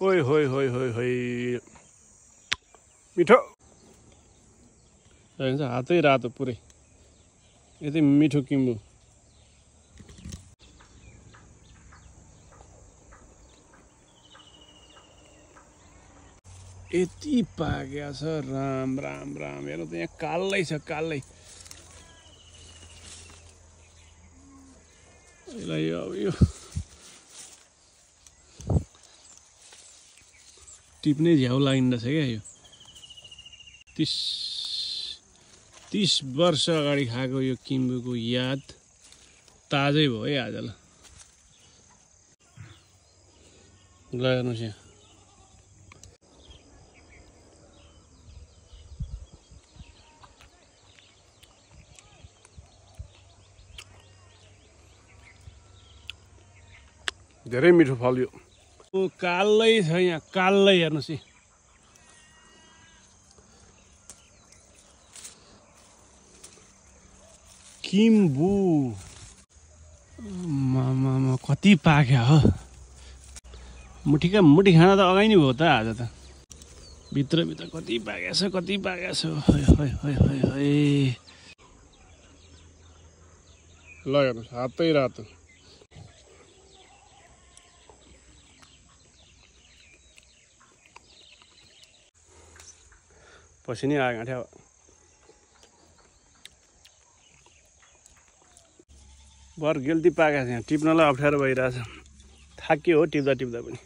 ओइ होइ होइ होइ होइ मिठो हेर्नु हातै रातो पुरै यति मिठो किम्बु यति पाक्या छ राम राम राम हेर्नु त यहाँ कालै छ कालै यो टिप्नै झ्याउ लागिँदैछ क्या यो 30 वर्ष अगाडि खाएको यो किम्बुको याद ताजै भयो है आज ल हेर्नुहोस् यहाँ धेरै मिठो फल यो कालै छ यहाँ कालै हेर्नुहोस् है किम्बु कति पाक्यो हो मुठीका मुठी खाना त अगाइ नै भयो त आज त भित्र कति पाक्या छ ल हेर्नुहोस् हातै रातो पसिनै आयो गाँठ्या भर गेल्ती पाकेको छ यहाँ टिप्नलाई अप्ठ्यारो भइरहेछ थाकियो हो टिप्दा पनि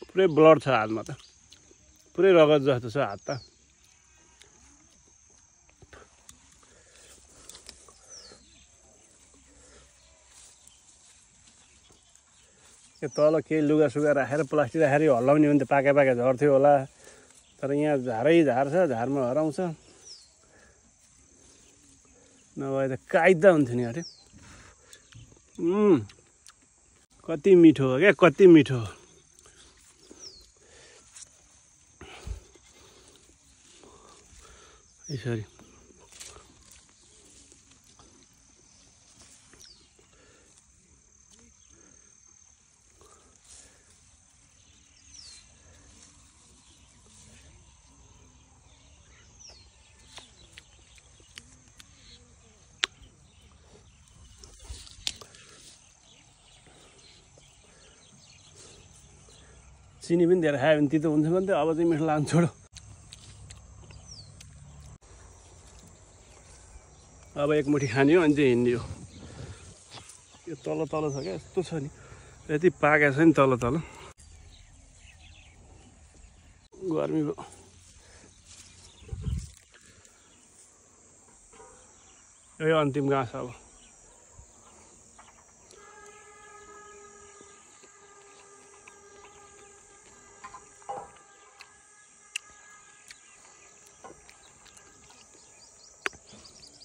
पुरै ब्लड छ हातमा त पुरै रगत जस्तो छ हात त यो तल केही लुगासुगा राखेर प्लास्टिक राखेर यो हल्लाउने भने त पाके झर्थ्यो होला तर यहाँ झारै झार छ झारमा हराउँछ नभए त काइदा हुन्थ्यो नि अरे कति मिठो हो क्या कति मिठो यसरी चिनी पनि धेरै खायो भने तितो हुन्छ भने त अब चाहिँ मिठो लाग्नु छोडो अब एक मुठी खाने हो अनि चाहिँ हिँड्ने हो यो तल छ क्या यस्तो छ नि यति पाकेको छ नि तल गर्मी भयो यो अन्तिम घाँस अब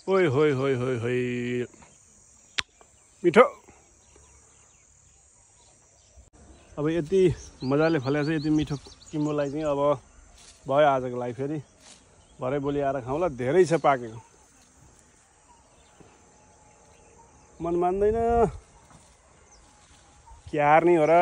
ओइ होइ होइ होइ होइ मिठो अब यति मजाले फलेको छ यति मिठो किम्बुलाई चाहिँ अब भयो आजको लागि फेरि भरे भोलि आएर खाउँला धेरै छ पाकेको मन मान्दैन क्यार नि हो र